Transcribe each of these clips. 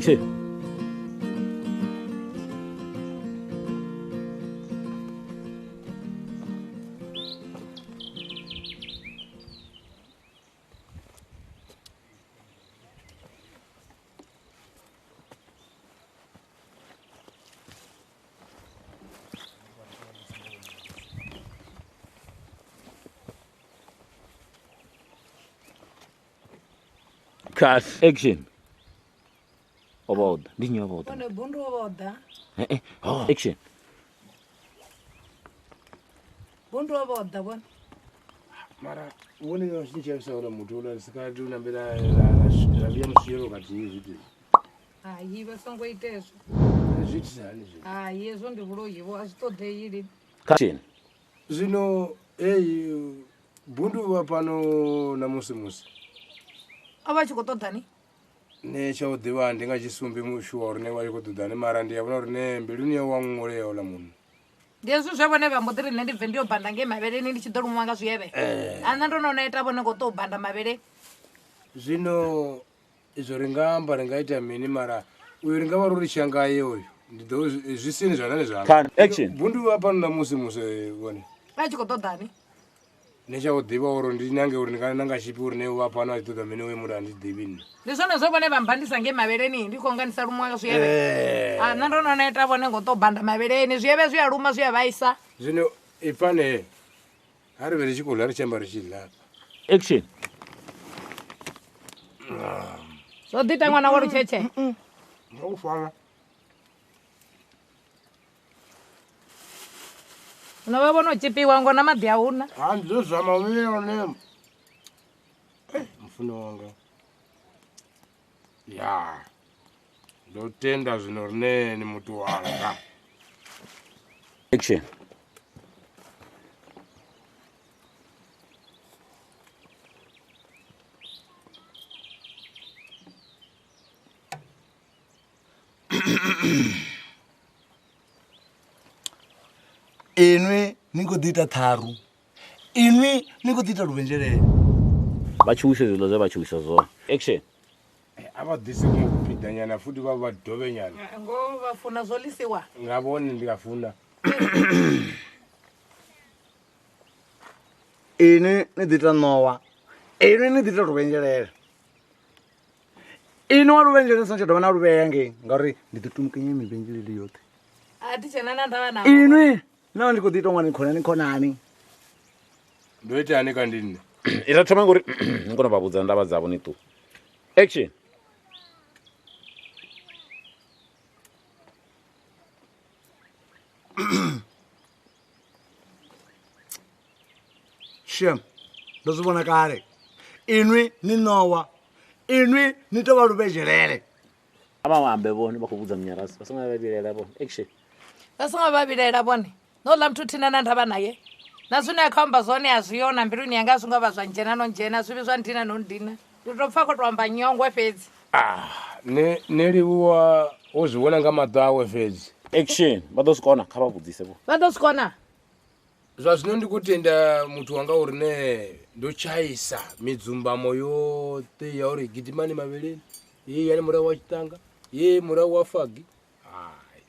Action. Cut. Action. O vha o ḓa. Ndi nnyi o vha o ḓa? Vhone bundu o vha o ḓa. Eh, eh. Oh. Action. Bundu o vha o ḓa vhone. Mara vhone vha tshi tshavisa uri muthu uḽa si kati u nambela ra vhuya muswielo khathihi zwi iti. Hai vha songo ita hezwo. Zwi itisa hani zwi? Hai hezwo ndi vhuloi vho a zwi ṱoḓei lini. Action. Zwino heyi bundu vha fhano na musi musi. O vha tshi khou ṱoḓani? Nṋe tsha u ḓivha ndi nga tshisumbi mushuwa uri ne wa tshi khou ṱoḓani mara ndi a vhona uri ne mbiluni yawe wa ṅwolea ola munna. Ndi hezwi zwe vhone vha mbo ḓi ri nṋe ndi bve ndi yo banda ngei mavheleni ndi tshi ḓo lumiwa nga zwievhe. A nṋe ndo no neta vhone ngo ṱou banda mavheleni. Zwino izwo ri nga amba ri nga ita mini mara uyo ri nga vha ro ri tshiya ngaye uyu ndi ḓo zwi sini zwanani zwanga. Cut. Action. Bundu vha fhano na musi musi vhone. A tshi khou ṱoḓani? Nṋe tsha u ḓivha uri ndi nange uri ndi nga nanga tshifhi uri ne vha fhano a tshi ṱoḓa mini uyu muthu a ndi ḓivhi nṋe. Ndi zwone zwe vhone vha mbandisa ngei mavheleni ndi khou nga ndi sa lumiwa nga zwievhe. A nṋe ndo no neta vhone ngo ṱou banda mavheleni zwievhe zwi a luma zwi a vhaisa. Zwino ipfane ha ri vhe ri tshi khou ḽa ri tshi amba ri tshi ḽa. Action. Zwo ḓi ita ṅwana wa lutshetshe. Nga u fana. Zwino vha vhona u tshipiwa ngo na maḓi a huna. Ha ndi ḓo zama u vhea hone. Mufuno wanga. Ya. Ndo tenda zwino rine ni muthu wanga. Action. Inwi ni khou ḓi ita ṱharu, inwi ni khou ḓi ita luvhenzhelele. Vha tshi wisa zwiḽa zwe vha tshi wisa zwone. Action. A vha ḓise kuṅwe kupiḓa nyana futhi vha vha dovhe nyana. Ngoho vha funa zwo ḽisiwa. Nga vhone ndi nga funa. Inwi ni ḓi ita ṋowa, inwi ni ḓi ita luvhenzhelele. Inwi wa luvhenzhelele ni songo tsha dovha na luvhea ngei ngauri ndi ḓo tumukanya mivhenzhelele yoṱhe. A thi tshena na ndavha navho. Inwi na ndi khou ḓi ita ṅwana khonani khonani. Ndo itani ka ndi nṋe? Ita thoma ngori ni kone u vha vhudza ndavha dzavho ni ṱuwe. Action. Shem, ndo zwi vhona kale. Inwi ni ṋowa, inwi ni tou vha luvhenzhelele. A vha ambe vhone vha khou vhudza munyarasi vha songo vha vhilaela vhone. Action. Vha songo vha vhilaela vhone. No ḽa muthu thina na ndavha naye. Na zwine a khou amba zwone a zwiho na mbiluni yanga a zwi ngo vha zwa ndzhena no ndzhena zwivhi zwa ndina no ndina. Ndi tou pfa khou tou amba nyongwe fhedzi. Ah, ne ne livhuwa wo zwi vhona nga maṱo awe fhedzi. Action. Vha ḓo zwi kona kha vha vhudzise vho. Vha ḓo zwi kona. Zwa zwino ndi khou tenda muthu wanga uri ne ndo tshaisa midzumbamo yoṱhe ya uri gidimani mavheleni, ye yani murahu wa tshiṱanga, ye murahu wa fagi. Hai,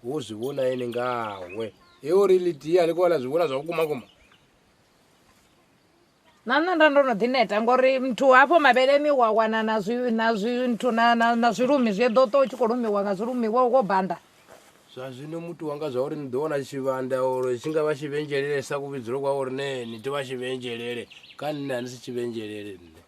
wo zwi vhona ene ngawe. He uri ḽithihi a ḽi khou ḽa zwi vhona zwa vhukuma kuma. Na nṋe nda ndo no ḓi neta ngori muthu hafho mavheleni wa wana na zwi na zwinthu na na na zwilumi zwi ḓo ṱo u tshi khou lumiwa nga zwilumi wo wo banda. Zwa zwino muthu wanga zwa uri ni ḓo wana tshivhanda uri tshi nga vha tshivhenzhelele sa kuvhidzelo kwa uri ne ni tea u vha tshivhenzhelele kha nṋe a ni si tshivhenzhelele nṋe.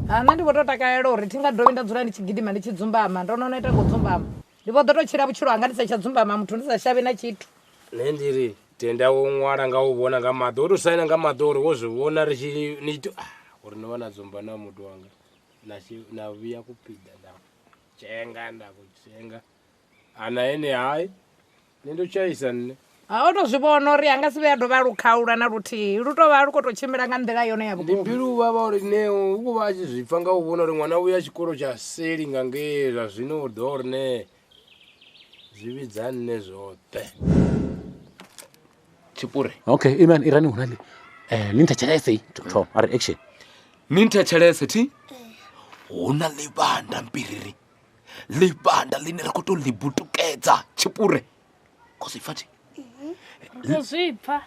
Ha nṋe ndi vho tou takalela uri thi nga dovhi nda dzula ndi tshi gidima ndi tshi dzumbama ndo no neta ngo dzumbama. Ndi vho ḓo tou tshila vhutshilo hanga ndi sa tsha dzumbama muthu ndi sa shavhi na tshithu. Nṋe ndi ri tenda wo ṅwala nga u vhona nga maṱo wo tou saina nga maṱo uri wo zwi vhona ri tshi ni to ah, uri no vha na dzumba na muthu wanga na tshi na vhuya kupiḓa nda tshenga nda kutshenga a na ene hai nṋe ndo tshaisa nṋe. Ha o to zwi vhona uri a nga si vhuye a dovha a lu khaula na luthihi lu tou vha lu khou tou tshimbila nga nḓila yone ya Ndi vhukuma. mbilu u vhavha uri ne u khou vha a tshi zwi pfa nga u vhona uri ṅwana uya tshikolo tsha seli nga ngei zwa zwino u ḓo uri ne zwi vhidza nṋe zwoṱhe. Tshipure. Okay, iman irani huna li. Eh, ni nthetshelese thoma a ri action. Ni nthetshelese thi? Hu na ḽivhanda mpiriri. Ḽivhanda ḽine ri khou tou ḽi butukedza tshipure. Khou zwi pfa thi? Ri khou zwi pfa.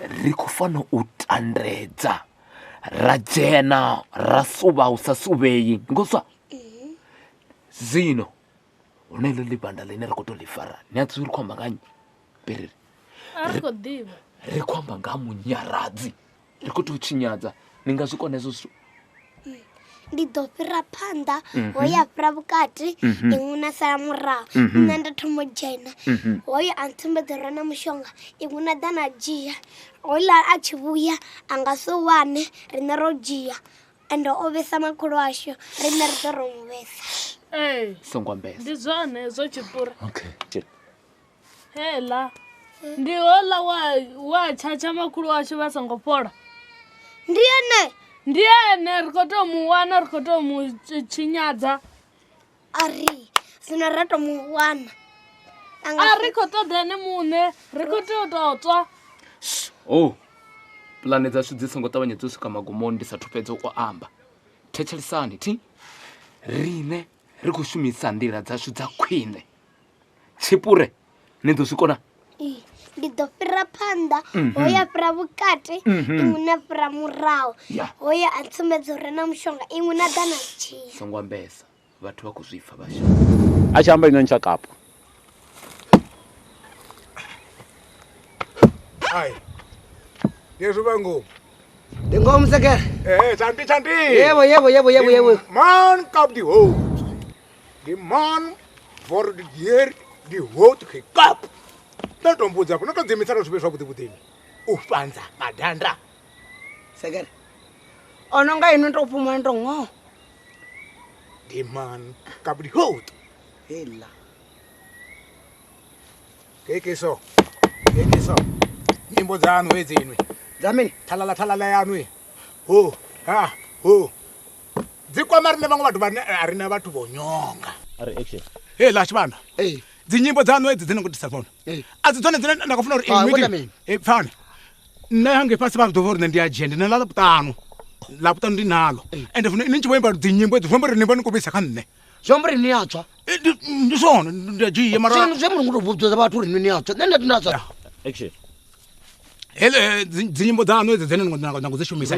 Ri khou fanela u tandedza ra dzhena ra suvha u sa suvhei ngoswa. Zwino hu na iḽo ḽivhanda ḽine ri khou tou ḽi fara. Ni a ḓivha uri ri khou amba nga nnyi? Piriri. A ri khou ḓivha. Ri khou amba nga munyaradzi. Ri khou tou tshinyadza. Ni nga zwi kona hezwo zwithu? Ndi ḓo fhira phanḓa, hoyo a fhira vhukati, iṅwe na sala murahu. Nṋe nda thoma u dzhena, hoyo a ntsumbedza uri na mushonga, iṅwe na ḓa na dzhia. Houḽa a tshi vhuya a nga si u wane, riṋe ro dzhia. Ende o vhesa makhulu ashu, riṋe ri ḓo ro mu vhesa. Ee. Songo ambesa. Ndi zwone hezwo tshipure. Okay. Heiḽa. Ndi houḽa wa tshatsha makhulu ashu vha songo fhola. Ndi ene. Ndi ene ri khou tou mu wana, ri khou tou mu tshinyadza. A ri zwino ra tou mu wana. A ri khou ṱoḓa ene muṋe, ri khou tea u tou tswa. Oh, pulane dzashu dzi songo ṱavhanya dzo swika magumoni ndi sathu fhedza u amba. Thetshelesani thi, riṋe ri khou shumisa nḓila dzashu dza khwine. Tshipure, ni ḓo zwi kona? Ndi ḓo fhira phanḓa, hoyo a fhira vhukati, iṅwe na fhira murahu. Hoyo a ntsumbedza uri na mushonga, iṅwe na ḓa na dzhia. Songo ambesa, vhathu vha khou zwi pfa vhashu. A tshi amba ine ntsha kapu. Ai. Yezwo vha ngomu. Ndi ngomu sekere. Eh, chanti chanti. Yebo yebo yebo yebo yebo. Man kap die hoofd. Die man voor de dier die hoofd gekap. Nda to mbudza kuno to dzimisana zwi vhe zwavhuḓi vhuḓini. U fhanza madanda. Sekere. Ono nga inwi to fhumula ndo ngo. Die man kap die hoofd. Hela. Kekeso. Kekeso. Nyimbo dzanu hedzi inwi. Dza mini? Thalala thalala yanu. Ho ha ho. Dzi kwama riṋe vhaṅwe vhathu vhane a rina vhathu vho nyonga. A ri action. Heiḽa tshivhanda. Ee. Dzi nyimbo dzanu hedzi dzine ngo ḓisa dzone. A dzi dzone dzine nda khou funa uri inwi pfani. Nṋe hangei fhasi vha ḓo vha uri nṋe ndi a dzhia ndi na ḽa vhuṱanu. Ḽa vhuṱanu ndi nalo. Ende zwino inwi ni tshi vho imba dzi nyimbo hedzi zwi amba uri ni vha ni khou vhuisa kha nṋe. Zwi amba uri ni a tswa. Ndi zwone ndi a dzhia mara. Zwi amba uri ngo tou vhudza vhathu uri ni a tswa. Nṋe nda nda tswa. Action. Hele dzi nyimbo dzanu hedzi dzine na khou dzi shumisa.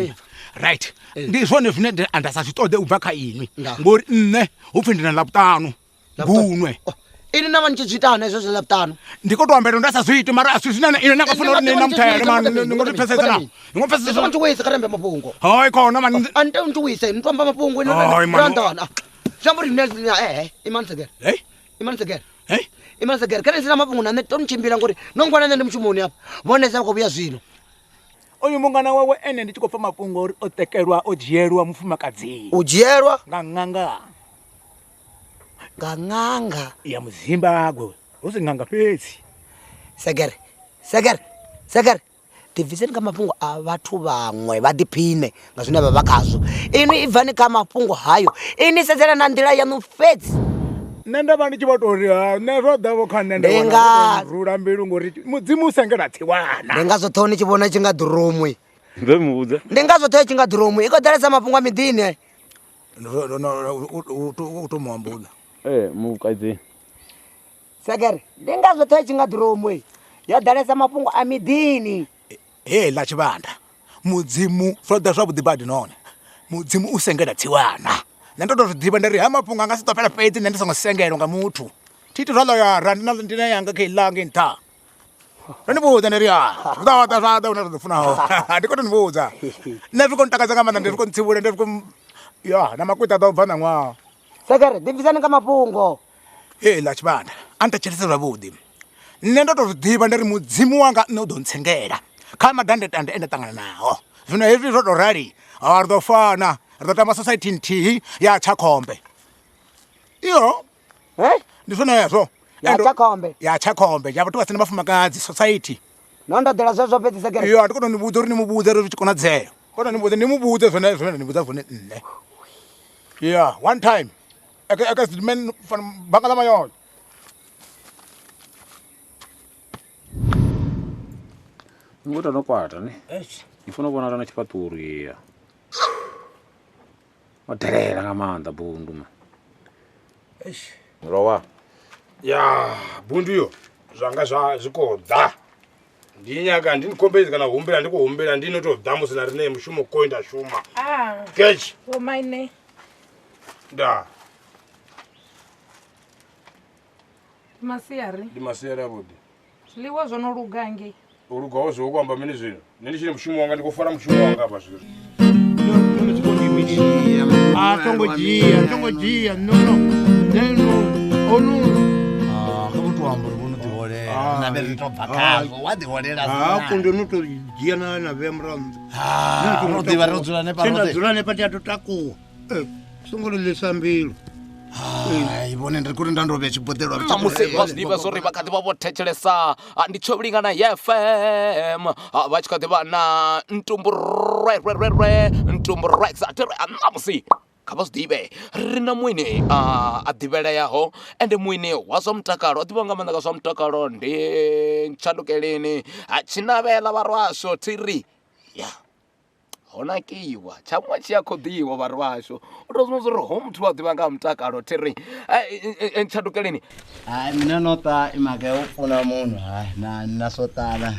Right. Ndi zwone zwine nda sa zwi ṱoḓe u bva kha inwi. Ngori nṋe hu pfi ndi na ḽa vhuṱanu. Gunwe. Ini na vha ni tshi zwi ita hani hezwo zwa ḽa vhuṱanu? Ndi khou tou ambela nda sa zwi iti mara a si zwine inwi na nga funa uri ni na muthelo mani ni ngo tou pfesesa na. Ni ngo pfesesa. Zwi ntshi wisa kha ri ambe mafhungo. Hai khona mani. A ni tei u ntshi wisa ni to amba mafhungo ini Hai mani. Randana. Zwi amba uri nṋe imani segere. Hey. Imani segere. Hey. Imani segere kha ni sina mafhungo na nṋe to ni tshimbila ngori no ngwana nṋe ndi mushumoni hafha. Vhone sa vha khou vhuya zwino. Oyu mungana wawe ene ndi tshi khou pfa mafhungo uri o tekelwa o dzhielwa mufumakadzi. U dzhielwa? Nga ṅanga. Nga ṅanga ya Muzimbabwe, hu si ṅanga fhedzi. Segere, segere, segere. Ḓibviseni kha mafhungo a vhathu vhaṅwe vha ḓiphine nga zwine vha vha khazwo. Inwi ibvani kha mafhungo hayo. Inwi sedzela na nḓila yaṋu fhedzi. Nṋe nda vha ndi tshi vho tou ri ha nṋe zwo ḓa vho kha nṋe nda wana rula mbilu ngori Mudzimu u sengela tsiwana. Ndi ngazwo ṱhoho ni tshi vhona tshi nga ḓurumu. Ndo mu vhudza. Ndi ngazwo ṱhoho tshi nga ḓurumu i khou ḓalesa mafhungo a miḓini. U to mu ambula. Ee, mukadzi. Segere, ndi ngazwo ṱhoho tshi nga ḓurumu yo ḓalesa mafhungo a miḓini. Heiḽa tshivhanda. Mudzimu zwo ḓa zwavhuḓi badi nahone. Mudzimu u sengela tsiwana. Nṋe ndo tou zwi ḓivha nda ri ha mafhungo a nga si ḓo fhela fhedzi nṋe ndi songo sengelwa nga muthu. Thi iti zwa ḽoyara ndi na yanga kha iḽa ngei nṱha. Ndo ni vhudza ndi ri ha zwi ḓo ḓa zwa ḓa hune ra ḓo funa hone. Ndi khou tou ni vhudza. Nṋe zwi khou ntakadza nga maanḓa ndi zwi khou ntsivhula ndi zwi khou ya na makwita a ḓo bva ṋaṅwaha. Segere, ḓibvisani kha mafhungo. Heiḽa tshivhanda a nthetshelese zwavhuḓi. Nṋe ndo tou zwi ḓivha ndi ri Mudzimu wanga nṋe u ḓo ntsengela kha madandetande e nda ṱangana nao. Zwino hezwi zwo tou rali ri ḓo fana ri ḓo tamba society nthihi ya Tshakhombe. Iyo ndi zwone hezwo. Ya Tshakhombe. Ya Tshakhombe ya vhathu vha si na vhafumakadzi society. No ndo ḓela zwezwo fhedzi Segere. Iyo ndi khou tou ni vhudza uri ni mu vhudze uri zwi tshi konadzea. Khou tou ni vhudza ni mu vhudze zwone zwine nda ni vhudza zwone nṋe. Yeah, one time. Ek is man van banga la mayoyo. Ngo ita no kwata ne. Ni funa u vhonala na tshifhaṱuwo ya. O delela nga maanḓa bundu ma. Eish. Rowa. Ya bundu yo zwanga zwa zwi khou ḓa. Ndi nyaga ndi nikhombedzi kana humbela ndi khou humbela ndi no tou ḓa musi na riṋe mushumo koyi nda shuma. Ah. Ketshi. Vho maine. Nda. Ndi masiari. Ndi masiari avhuḓi. Zwiḽiwa zwo no luga ngei. U lugaho zwo ku amba mini zwino? Nṋe ndi tshine mushumo wanga ndi khou fara mushumo wanga hafha zwino. A songo dzhia, songo dzhia, no no. No no. Ah, kha vho to amba uri vho no ḓiholela. Na vhe ri to bva khazwo, wa ḓiholela. Ha kundi no to dzhia na na vhea murahu. Ah, ro ḓivha ro dzula hanefha Nda roṱhe. dzula hanefha ndi a to takuwa. Eh, songo ri ḽisa mbilu. Hai, vhone ndi kuri nda ndo vhea tshiboḓelo Ṋamusi vha zwi ḓivha zwo ri vha kha ḓivha vho thetshelesa ndi tsho lingana fm vha tshi kha ḓivha na ntumbu rwe rwe rwe rwe ntumbu rex a thiri ṋamusi kha vha zwi ḓivhe ri na muini a ḓivheleaho ende muini wa zwa mutakalo a ḓivhiwa nga maanḓa nga zwa mutakalo ndi ntshandukeleni tshinavhela vharwashu thiri ya ho nakiwa tsha muṅwe tshi a khoḓiwa vhari vhashu u tou zwi uri ho muthu wa ḓivha nga ha mutakalo thiri ntshandukeleni Hayi mina no ta i mhaka yo pfuna munhu hayi na na swo tala.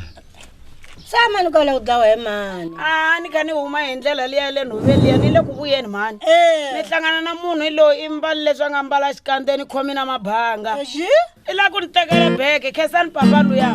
Tshama ni kwala ku dlawa hi mani a ni kha ni huma hi ndlela liya ya le nhoveni liya ni le ku vuyeni mhani ni hlangana na munhu hi loyi i mbali leswi a nga mbala xikandzeni khomi na mabanga i la ku ni tekela beke khensani papa luya.